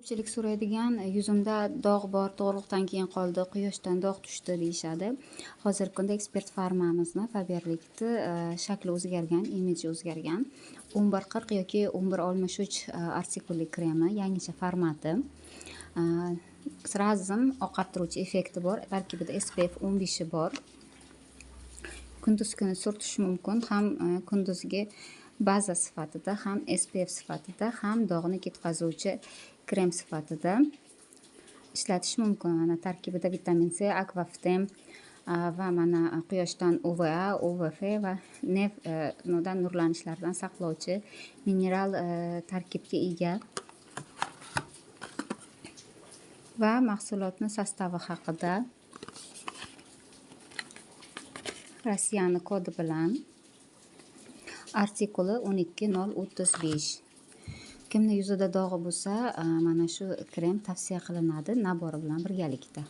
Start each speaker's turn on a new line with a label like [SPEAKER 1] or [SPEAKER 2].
[SPEAKER 1] Ko'pchilik so'raydigan, yuzimda dog' bor, tug'ruqdan keyin qoldi, quyoshdan dog' tushdi deyishadi. Hozirgi kunda Ekspert Farmamizni Faberlikni shakli o'zgargan, imidji o'zgargan. 11.40 yoki 11.63 artikulli kremi, yangicha formati. Sразу oqartiruvchi effekti bor, tarkibida SPF 15 bor. Kunduz kuni surtish mumkin, ham kunduzgi baza sifatida, ham SPF sifatida, ham dog'ni ketkazuvchi krem sifatida ishlatish mumkin. Mana tarkibida vitamin C, akvaftem va mana quyoshdan UVA, UVF va nef nodan nurlanishlardan saqlovchi mineral tarkibga ega. Va mahsulotni sostavi haqida Rossiyani kodi bilan artikuli 12035. Kimni yuzida dog'i bo'lsa, mana shu krem tavsiya qilinadi nabori bilan birgalikda.